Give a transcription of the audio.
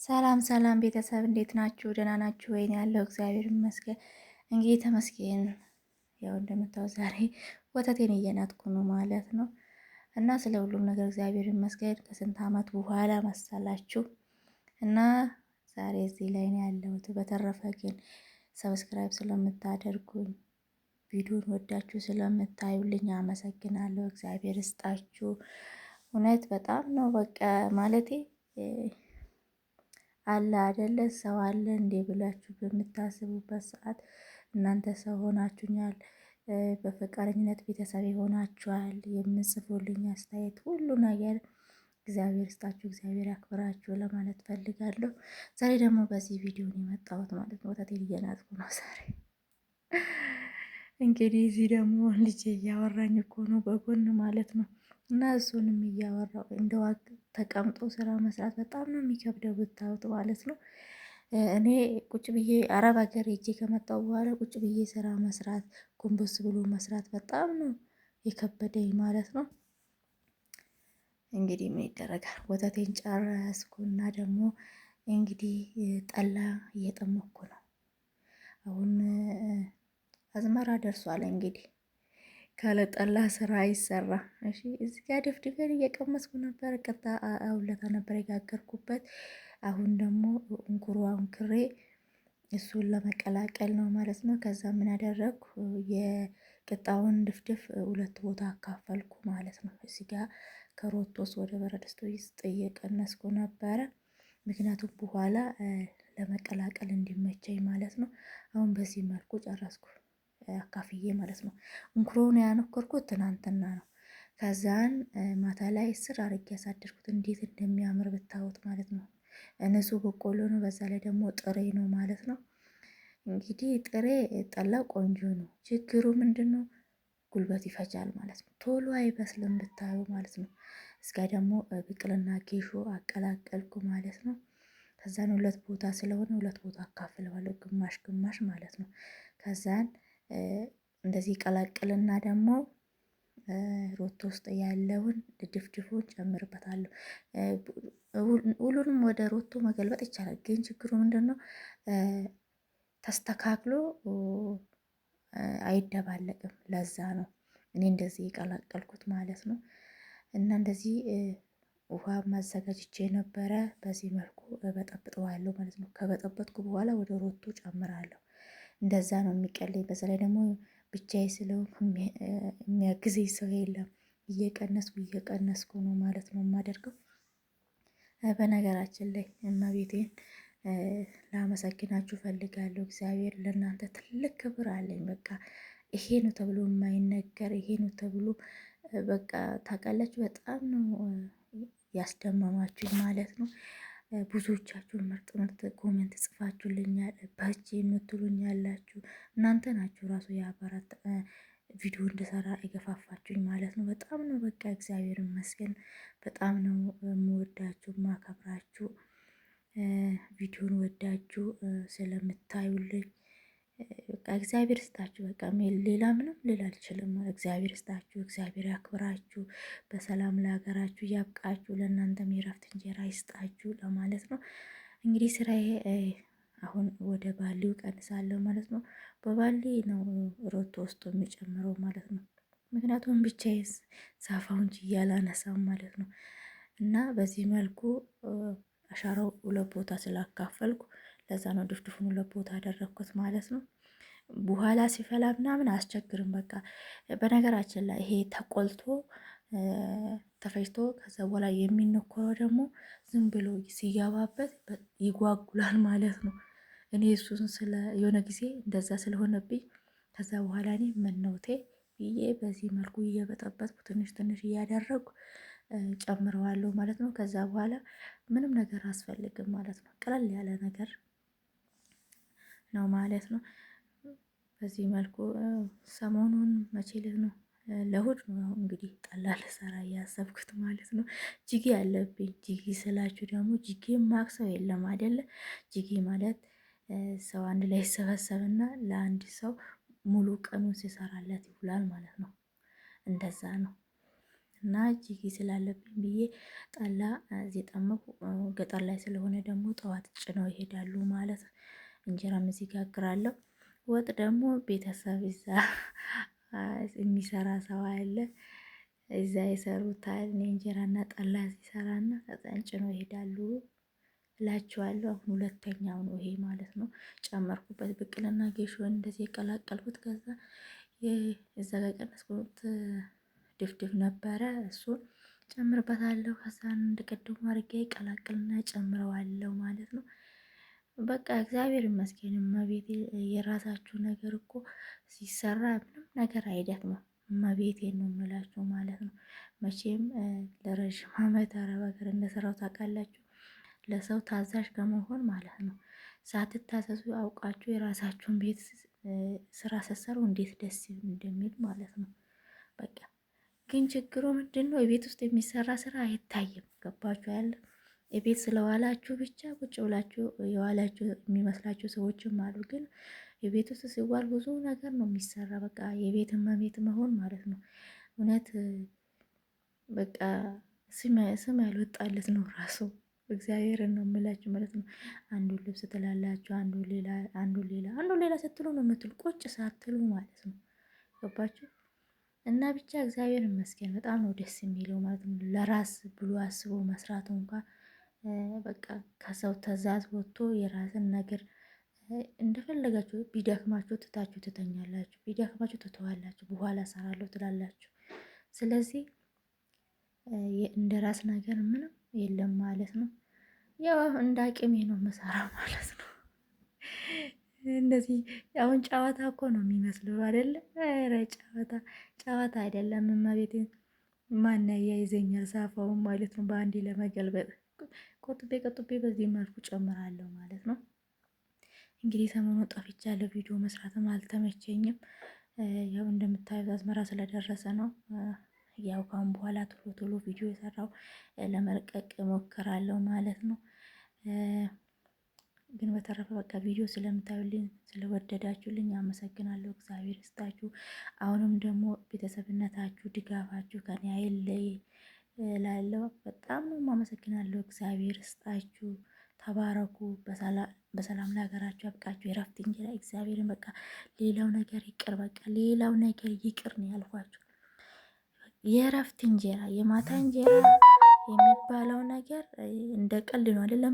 ሰላም ሰላም ቤተሰብ እንዴት ናችሁ? ደህና ናችሁ ወይ? ያለው እግዚአብሔር ይመስገን። እንግዲህ ተመስገን። ያው እንደምታው ዛሬ ወተቴን እየናጥኩ ነው ማለት ነው። እና ስለ ሁሉም ነገር እግዚአብሔር ይመስገን። ከስንት ዓመት በኋላ መሰላችሁ እና ዛሬ እዚህ ላይ ነው ያለሁት። በተረፈ ግን subscribe ስለምታደርጉኝ ቪዲዮን ወዳችሁ ስለምታዩልኝ አመሰግናለሁ። እግዚአብሔር ይስጣችሁ። እውነት በጣም ነው በቃ ማለቴ አለ አደለ ሰው አለ እንዴ ብላችሁ በምታስቡበት ሰዓት እናንተ ሰው ሆናችሁኛል። በፈቃደኝነት ቤተሰብ ሆናችኋል። የምጽፉልኝ አስተያየት ሁሉ ነገር እግዚአብሔር ይስጣችሁ፣ እግዚአብሔር ያክብራችሁ ለማለት ፈልጋለሁ። ዛሬ ደግሞ በዚህ ቪዲዮ ነው የመጣሁት ማለት ነው። ወተቴን እየናጥኩ ነው ዛሬ። እንግዲህ እዚህ ደግሞ ልጄ እያወራኝ እኮ ነው በጎን ማለት ነው። እና እሱንም እያወራው እንደዋ ተቀምጦ ስራ መስራት በጣም ነው የሚከብደው ብታዩት ማለት ነው። እኔ ቁጭ ብዬ አረብ ሀገር ሄጄ ከመጣሁ በኋላ ቁጭ ብዬ ስራ መስራት ጎንበስ ብሎ መስራት በጣም ነው የከበደኝ ማለት ነው። እንግዲህ ምን ይደረጋል፣ ወተቴን ጨረስኩና ደግሞ እንግዲህ ጠላ እየጠመኩ ነው። አሁን አዝመራ ደርሷል እንግዲህ ካለ ጠላ ስራ አይሰራ። እሺ እዚህ ጋር ድፍድፍን እየቀመስኩ ነበር። ቅጣ አውለታ ነበር የጋገርኩበት። አሁን ደግሞ እንኩሮ አንክሬ እሱን ለመቀላቀል ነው ማለት ነው። ከዛ ምን አደረግኩ? የቅጣውን ድፍድፍ ሁለት ቦታ አካፈልኩ ማለት ነው። እዚህ ጋር ከሮቶስ ወደ በረድስቱ ውስጥ እየቀነስኩ ነበረ። ምክንያቱም በኋላ ለመቀላቀል እንዲመቸኝ ማለት ነው። አሁን በዚህ መልኩ ጨረስኩ አካፍዬ ማለት ነው። እንኩሮውን ያነኮርኩት ትናንትና ነው። ከዛን ማታ ላይ ስር አድርጌ ያሳደርኩት እንዴት እንደሚያምር ብታዩት ማለት ነው። ንጹህ በቆሎ ነው። በዛ ላይ ደግሞ ጥሬ ነው ማለት ነው። እንግዲህ ጥሬ ጠላ ቆንጆ ነው። ችግሩ ምንድን ነው? ጉልበት ይፈጃል ማለት ነው። ቶሎ አይበስልም ብታዩ ማለት ነው። እስጋ ደግሞ ብቅልና ጌሾ አቀላቀልኩ ማለት ነው። ከዛን ሁለት ቦታ ስለሆነ ሁለት ቦታ አካፍለዋለሁ፣ ግማሽ ግማሽ ማለት ነው። ከዛን እንደዚህ ቀላቅልና ደግሞ ሮቶ ውስጥ ያለውን ድፍድፉን ጨምርበታለሁ። ሁሉንም ወደ ሮቶ መገልበጥ ይቻላል፣ ግን ችግሩ ምንድን ነው? ተስተካክሎ አይደባለቅም። ለዛ ነው እኔ እንደዚህ የቀላቀልኩት ማለት ነው። እና እንደዚህ ውሃ ማዘጋጅቼ ነበረ። በዚህ መልኩ በጠብጠዋለሁ ማለት ነው። ከበጠበጥኩ በኋላ ወደ ሮቶ ጨምራለሁ። እንደዛ ነው የሚቀለኝ። በዛ ላይ ደግሞ ብቻዬ ስለሆንኩ የሚያግዘኝ ሰው የለም። እየቀነስኩ እየቀነስኩ ነው ማለት ነው የማደርገው። በነገራችን ላይ እመቤቴን ላመሰግናችሁ ፈልጋለሁ። እግዚአብሔር ለእናንተ ትልቅ ክብር አለኝ። በቃ ይሄ ነው ተብሎ የማይነገር ይሄ ነው ተብሎ በቃ ታውቃላችሁ፣ በጣም ነው ያስደመማችሁኝ ማለት ነው። ብዙዎቻችሁ ምርጥ ምርጥ comment ጽፋችሁልኛል፣ በርቺ የምትሉኝ ያላችሁ እናንተ ናችሁ። ራሱ የአባራት ቪዲዮ እንድሰራ የገፋፋችሁኝ ማለት ነው። በጣም ነው በቃ እግዚአብሔር ይመስገን። በጣም ነው የምወዳችሁ ማከብራችሁ። ቪዲዮን ወዳችሁ ስለምታዩልኝ በቃ እግዚአብሔር ስጣችሁ። በቃ ሌላ ምንም ልል አልችልም። እግዚአብሔር ስጣችሁ፣ እግዚአብሔር ያክብራችሁ፣ በሰላም ለሀገራችሁ ያብቃችሁ፣ ለእናንተም የረፍት እንጀራ ይስጣችሁ ለማለት ነው። እንግዲህ ስራዬ አሁን ወደ ባሊው ቀንሳለሁ ማለት ነው። በባሊ ነው ሮቶ ውስጥ የሚጨምረው ማለት ነው። ምክንያቱም ብቻዬ ሳፋውን ችዬ አላነሳም ማለት ነው። እና በዚህ መልኩ አሻራው ሁለት ቦታ ስላካፈልኩ ለዛ ነው ድፍድፉን ሁለት ቦታ ያደረግኩት ማለት ነው። በኋላ ሲፈላ ምናምን አያስቸግርም። በቃ በነገራችን ላይ ይሄ ተቆልቶ ተፈጭቶ ከዛ በኋላ የሚነኮረው ደግሞ ዝም ብሎ ሲገባበት ይጓጉላል ማለት ነው። እኔ እሱን ስለ የሆነ ጊዜ እንደዛ ስለሆነብኝ ከዛ በኋላ እኔ መነውቴ ብዬ በዚህ መልኩ እየበጠበጥኩ ትንሽ ትንሽ እያደረጉ ጨምረዋለሁ ማለት ነው። ከዛ በኋላ ምንም ነገር አስፈልግም ማለት ነው። ቀለል ያለ ነገር ነው ማለት ነው። በዚህ መልኩ ሰሞኑን መቼ ዕለት ነው? ለእሑድ ነው እንግዲህ ጠላ ልሰራ እያሰብኩት ማለት ነው። ጅጌ አለብኝ። ጅጌ ስላችሁ ደግሞ ጅጌ ማቅ ሰው የለም አይደለ? ጅጌ ማለት ሰው አንድ ላይ ይሰበሰብና ለአንድ ሰው ሙሉ ቀኑን ሲሰራለት ይውላል ማለት ነው። እንደዛ ነው። እና ጅጊ ስላለብኝ ብዬ ጠላ እዚህ ጠመኩ። ገጠር ላይ ስለሆነ ደግሞ ጠዋት ጭነው ይሄዳሉ ማለት ነው። እንጀራም እዚህ ጋግራለሁ። ወጥ ደግሞ ቤተሰብ እዛ የሚሰራ ሰው አለ፣ እዛ ይሰሩታል። እኔ እንጀራና ጠላ ሲሰራና ከዛን ጭነው ይሄዳሉ እላችኋለሁ። አሁን ሁለተኛው ነው ይሄ ማለት ነው። ጨመርኩበት ብቅልና ጌሾን እንደዚህ የቀላቀልኩት። ከዛ እዛ ጋር ቀነስኩት ድፍድፍ ነበረ እሱን ጨምርበታለሁ። ከዛ እንደቀደሙ አድርጌ ቀላቅልና ጨምረዋለሁ ማለት ነው። በቃ እግዚአብሔር ይመስገን። እመቤቴ የራሳችሁ ነገር እኮ ሲሰራ ምንም ነገር አይደክምም። እመቤቴ ነው የምላችሁ ማለት ነው። መቼም ለረዥም ዓመት አረብ ሀገር እንደሰራው ታውቃላችሁ። ለሰው ታዛዥ ከመሆን ማለት ነው ሳትታዘዙ አውቃችሁ የራሳችሁን ቤት ስራ ስትሰሩ እንዴት ደስ እንደሚል ማለት ነው። በቃ ግን ችግሩ ምንድን ነው? የቤት ውስጥ የሚሰራ ስራ አይታይም። ገባችሁ ያለ የቤት ስለዋላችሁ ብቻ ቁጭ ብላችሁ የዋላችሁ የሚመስላችሁ ሰዎችም አሉ። ግን የቤት ውስጥ ሲዋል ብዙ ነገር ነው የሚሰራ። በቃ የቤት እመቤት መሆን ማለት ነው። እውነት በቃ ስም ያልወጣለት ነው ራሱ እግዚአብሔርን ነው የምላችሁ ማለት ነው። አንዱ ልብስ ትላላችሁ፣ አንዱ ሌላ፣ አንዱ ሌላ፣ አንዱ ሌላ ስትሉ ነው የምትሉ ቁጭ ሳትሉ ማለት ነው። ገባችሁ? እና ብቻ እግዚአብሔር ይመስገን በጣም ነው ደስ የሚለው ማለት ነው። ለራስ ብሎ አስቦ መስራቱ እንኳን በቃ ከሰው ትዕዛዝ ወጥቶ የራስን ነገር እንደፈለጋችሁ ቢደክማችሁ ትታችሁ ትተኛላችሁ፣ ቢደክማችሁ ትተዋላችሁ፣ በኋላ እሰራለሁ ትላላችሁ። ስለዚህ እንደ ራስ ነገር ምንም የለም ማለት ነው። ያው እንደ አቅሜ ነው የምሰራው ማለት ነው። እንደዚህ አሁን ጨዋታ እኮ ነው የሚመስለው አይደለ? ኧረ ጨዋታ ጨዋታ አይደለም። እመቤቴን ማን ያያይዘኛል ሳፋውን ማለት ነው። በአንዴ ለመገልበጥ ቆጥቤ ቆጥቤ በዚህ መልኩ ጨምራለሁ ማለት ነው። እንግዲህ ሰሞኑ ጠፍቻለሁ፣ ቪዲዮ መስራትም አልተመቸኝም። ያው እንደምታዩት አዝመራ ስለደረሰ ነው። ያው ካሁን በኋላ ቶሎ ቶሎ ቪዲዮ የሰራው ለመልቀቅ እሞክራለሁ ማለት ነው። ግን በተረፈ በቃ ቪዲዮ ስለምታዩልኝ ስለወደዳችሁልኝ አመሰግናለሁ። እግዚአብሔር ይስጣችሁ። አሁንም ደግሞ ቤተሰብነታችሁ ድጋፋችሁ ከኔ አይለይ እላለሁ። በጣም ነው አመሰግናለሁ። እግዚአብሔር ይስጣችሁ። ተባረኩ። በሰላም ለሀገራችሁ ያብቃችሁ። የረፍት እንጀራ እግዚአብሔርን በቃ ሌላው ነገር ይቅር፣ በቃ ሌላው ነገር ይቅር ነው ያልኳችሁ። የእረፍት እንጀራ የማታ እንጀራ የሚባለው ነገር እንደ ቀልድ ነው አይደለም።